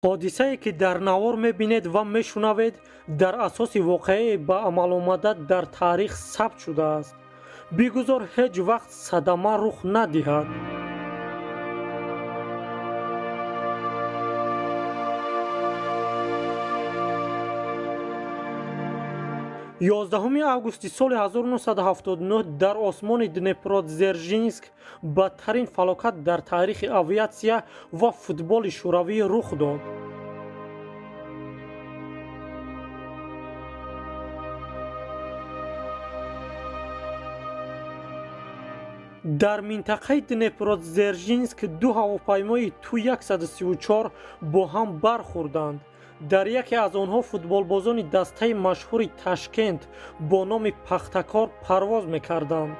Ҳодисае, ки дар навор мебинед ва мешунавед, дар асоси воқеае ба амал омада дар таърих сабт шудааст. Бигузор ҳеҷ вақт садама рух надиҳад. 11 августи соли 1979 дар осмони Днепродзержинск бадтарин фалокат дар таърихи авиатсия ва футболи шӯравӣ рух дод. Дар минтақаи Днепродзержинск ду ҳавопаймои Ту-134 бо ҳам бархӯрданд. Дар яке аз онҳо футболбозони дастаи машҳури Ташкент бо номи Пахтакор парвоз мекарданд.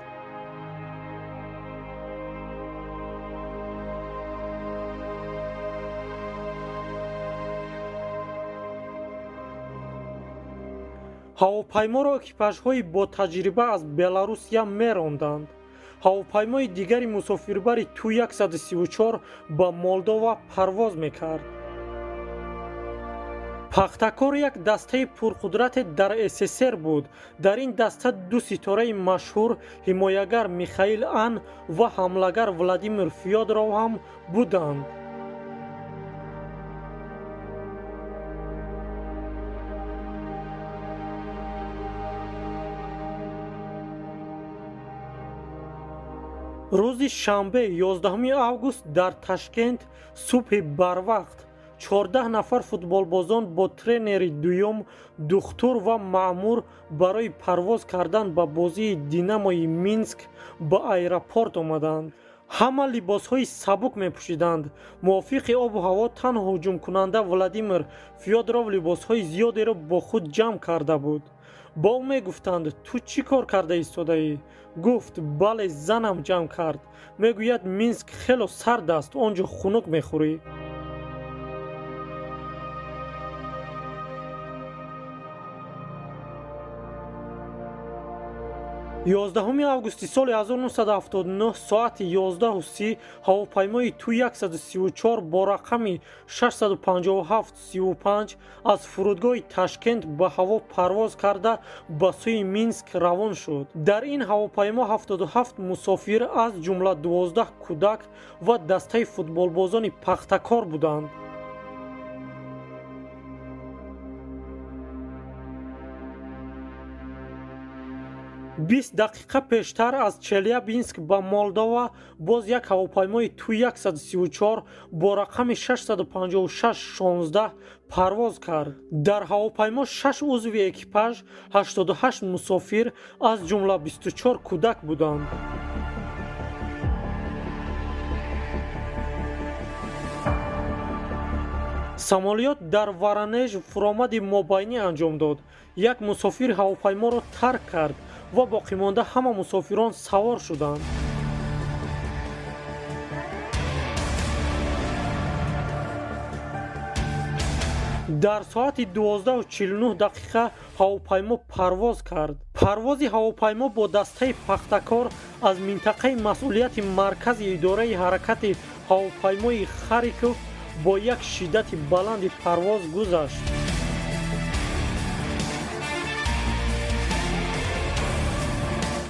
Ҳавопайморо экипажҳои ботаҷриба аз Беларусия меронданд. Ҳавопаймои дигари мусофирбари Ту-134 ба Молдова парвоз мекард. Пахтакор як дастаи пурқудрате дар СССР буд. Дар ин даста ду ситораи машҳур, ҳимоягар Михаил Ан ва ҳамлагар Владимир Фёдоров ҳам буданд. Рӯзи шанбе, 11 август, дар Ташкент субҳи барвақт 14 нафар футболбозон бо тренери дуюм, духтур ва маъмур барои парвоз кардан ба бозии Динамои Минск ба аэропорт омаданд. Ҳама либосҳои сабук мепӯшиданд. Мувофиқи обу ҳаво танҳо ҳуҷумкунанда Владимир Фёдоров либосҳои зиёдеро бо худ ҷамъ карда буд. Ба ӯ мегуфтанд: «Ту чӣ кор карда истодаӣ?» Гуфт: «Бале, занам ҷамъ кард, мегӯяд, Минск хело сард аст, он ҷо хунук мехӯрӣ». 11 августи соли 1979 соати 11:30 ҳавопаймои Ту-134 бо рақами 657-35 аз фурудгоҳи Ташкент ба ҳаво парвоз карда, ба сӯи Минск равон шуд. Дар ин ҳавопаймо 77 мусофир, аз ҷумла 12 кӯдак ва дастаи футболбозони Пахтакор буданд. 20 дақиқа пештар аз Челябинск ба Молдова боз як ҳавопаймои Ту-134 бо рақами 656-16 парвоз кард. Дар ҳавопаймо шаш узви экипаж, 88 мусофир, аз ҷумла 24 кӯдак буданд. Самолёт дар Воронеж фуромади мобайнӣ анҷом дод. Як мусофир ҳавопайморо тарк кард ва боқимонда ҳама мусофирон савор шуданд. Дар соати 12:49 дақиқа ҳавопаймо парвоз кард. Парвози ҳавопаймо бо дастаи Пахтакор аз минтақаи масъулияти маркази идораи ҳаракати ҳавопаймои Харьков бо як шиддати баланди парвоз гузашт.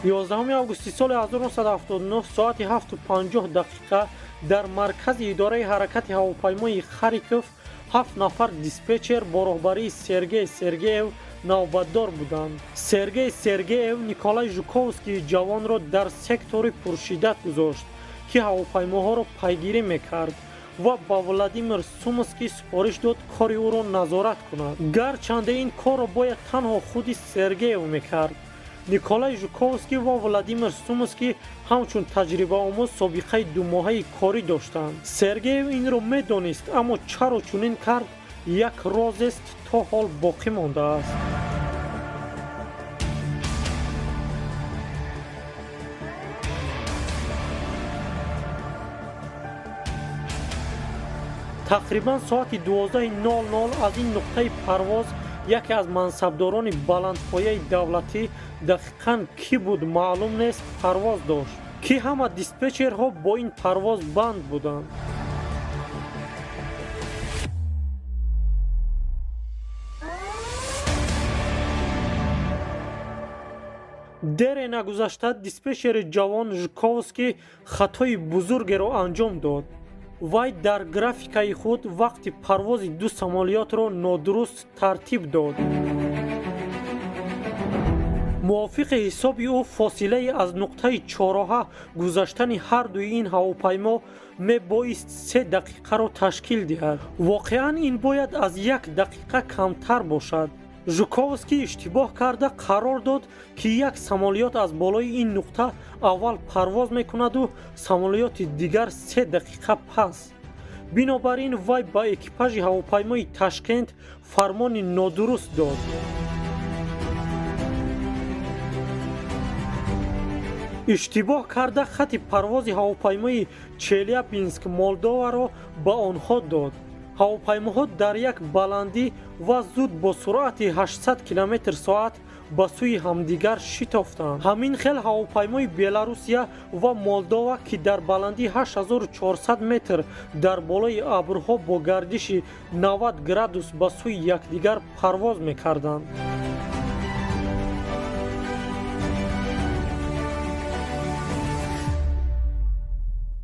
11 августи соли 1979 соати 7:50 дақиқа дар маркази идораи ҳаракати ҳавопаймои Харьков ҳафт нафар диспетчер бо роҳбарии Сергей Сергеев навбатдор буданд. Сергей Сергеев Николай Жуковскии ҷавонро дар сектори пуршиддат гузошт, ки ҳавопаймоҳоро пайгирӣ мекард, ва ба Владимир Сумский супориш дод кори ӯро назорат кунад, гарчанде ин корро бояд танҳо худи Сергеев мекард. Николай Жуковский ва Владимир Сумский ҳамчун таҷрибаомӯз собиқаи думоҳаи корӣ доштанд. Сергеев инро медонист, аммо чаро чунин кард, як розест, то ҳол боқӣ мондааст. Тақрибан соати 12:00 аз ин нуқтаи парвоз яке аз мансабдорони баландпояи давлатӣ, дақиқан кӣ буд маълум нест, парвоз дошт, ки ҳама диспетчерҳо бо ин парвоз банд буданд. Дере нагузашта диспетчери ҷавон Жуковский хатои бузургеро анҷом дод. Вай дар графикаи худ вақти парвози ду самолётро нодуруст тартиб дод. Мувофиқи ҳисоби ӯ, фосилаи аз нуқтаи чорроҳа гузаштани ҳардуи ин ҳавопаймо мебоист 3 дақиқаро ташкил диҳад. Воқеан, ин бояд аз 1 дақиқа камтар бошад. Жуковский иштибоҳ карда қарор дод, ки як самолёт аз болои ин нуқта аввал парвоз мекунаду самолёти дигар 3 дақиқа пас. Бинобар ин вай ба экипажи ҳавопаймои Ташкент фармони нодуруст дод. Иштибоҳ карда хати парвози ҳавопаймои Челябинск Молдоваро ба онҳо дод. Ҳавопаймоҳо дар як баландӣ ва зуд бо суръати 800 километр соат ба сӯи ҳамдигар шитофтанд. Ҳамин хел ҳавопаймои Беларусия ва Молдова, ки дар баландии 8400 метр дар болои абрҳо бо гардиши 90 градус ба сӯи якдигар парвоз мекарданд.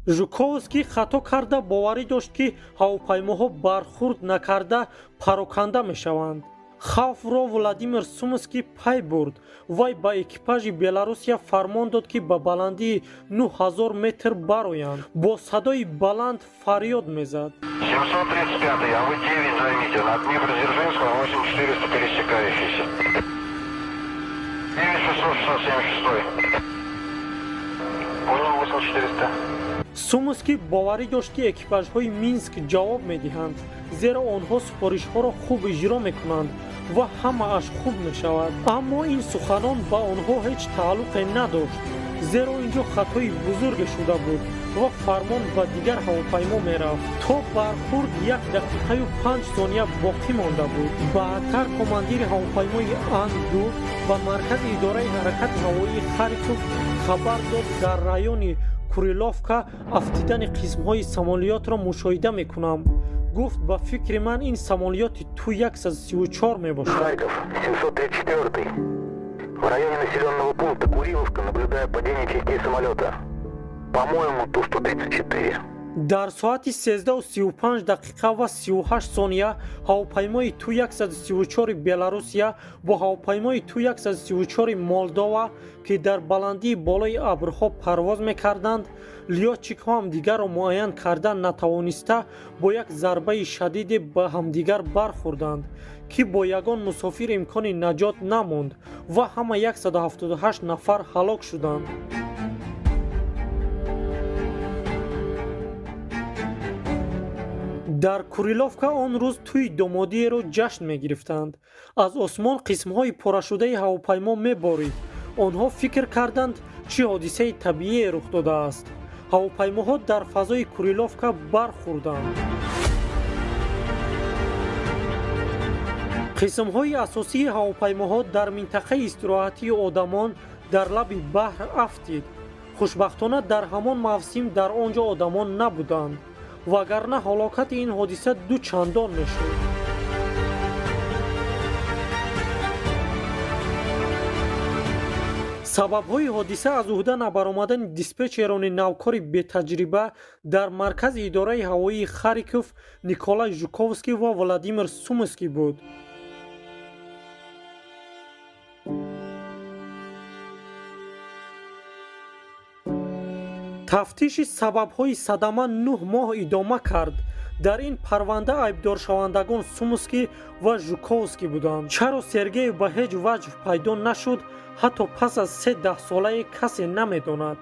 Жуковский хато карда боварӣ дошт, ки ҳавопаймоҳо бархурд накарда пароканда мешаванд. Хавфро Владимир Сумский пай бурд. Вай ба экипажи Беларусия фармон дод, ки ба баландии 9000 метр бароянд. Бо садои баланд фарёд мезад: 735, а вы 9 займите. На Днепродзержинского 8400 пересекающийся. 9676. Понял, 8400. Сумский боварӣ дошт, ки экипажҳои Минск ҷавоб медиҳанд, зеро онҳо супоришҳоро хуб иҷро мекунанд ва ҳамааш хуб мешавад. Аммо ин суханон ба онҳо ҳеҷ тааллуқе надошт, зеро ин ҷо хатои бузурге шуда буд ва фармон ба дигар ҳавопаймо мерафт. То бархурд 1 дақиқаю 5 сония боқӣ монда буд. Баъдтар командири ҳавопаймои Ан-2 ба маркази идораи ҳаракати ҳавоии Харьков хабар дод: «Дар райони Куриловка афтидани қисмҳои самолётро мушоҳида мекунам». Гуфт: «Ба фикри ман, ин самолёти Ту-134 мебошад». Харьков, 734. В районе населенного пункта Куриловка наблюдаю падение частей самолета. По-моему, Ту-134. Дар соати 13:35 дақиқа ва 38 сония ҳавопаймои Ту-134 Беларусия бо ҳавопаймои Ту-134 Молдова, ки дар баландии болои абрҳо парвоз мекарданд, лётчикҳо ҳамдигарро муайян карда натавониста, бо як зарбаи шадиде ба ҳамдигар бархӯрданд, ки бо ягон мусофир имкони наҷот намонд ва ҳама 178 нафар ҳалок шуданд. Дар Куриловка он рӯз тӯи домодиеро ҷашн мегирифтанд. Аз осмон қисмҳои порашудаи ҳавопаймо меборид. Онҳо фикр карданд, чӣ ҳодисаи табиие рух додааст. Ҳавопаймоҳо дар фазои Куриловка бархӯрданд. Қисмҳои асосии ҳавопаймоҳо дар минтақаи истироҳатии одамон дар лаби баҳр афтид. Хушбахтона, дар ҳамон мавсим дар он ҷо одамон набуданд, вагарна ҳалокати ин ҳодиса ду чандон мешуд. Сабабҳои ҳодиса аз уҳда набаромадани диспетчерони навкори бетаҷриба дар маркази идораи ҳавоии Хариков Николай Жуковский ва Владимир Сумский буд. Тафтиши сабабҳои садама 9 моҳ идома кард. Дар ин парванда айбдоршавандагон Сумский ва Жуковский буданд. Чаро Сергеев ба ҳеҷ ваҷҳ пайдо нашуд, ҳатто пас аз се даҳсолае, касе намедонад.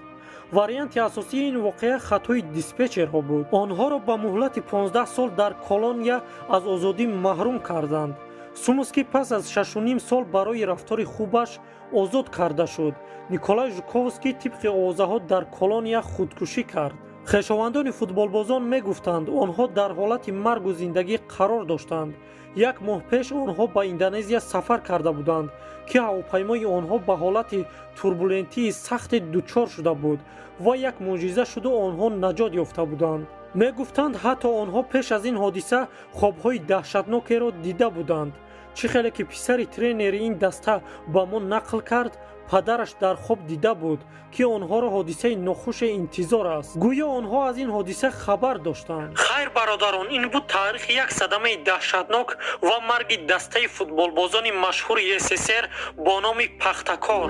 Варианти асосии ин воқеа хатои диспетчерҳо буд. Онҳоро ба муҳлати 15 сол дар колония аз озодӣ маҳрум карданд. Сумский пас аз 6,5 сол барои рафтори хубаш озод карда шуд. Николай Жуковский тибқи овозаҳо дар колония худкушӣ кард. Хешовандони футболбозон мегуфтанд, онҳо дар ҳолати маргу зиндагӣ қарор доштанд. Як моҳ пеш онҳо ба Индонезия сафар карда буданд, ки ҳавопаймои онҳо ба ҳолати турбулентии сахте дучор шуда буд ва як мӯъҷиза шуду онҳо наҷот ёфта буданд. Мегуфтанд, ҳатто онҳо пеш аз ин ҳодиса хобҳои даҳшатнокеро дида буданд. Чӣ хеле ки писари тренери ин даста ба мо нақл кард, Падараш дар хоб дида буд, ки онҳоро ҳодисаи нохуше интизор аст. Гӯё онҳо аз ин ҳодиса хабар доштанд. Хайр, бародарон, ин буд таърихи як садамаи даҳшатнок ва марги дастаи футболбозони машҳури СССР бо номи «Пахтакор».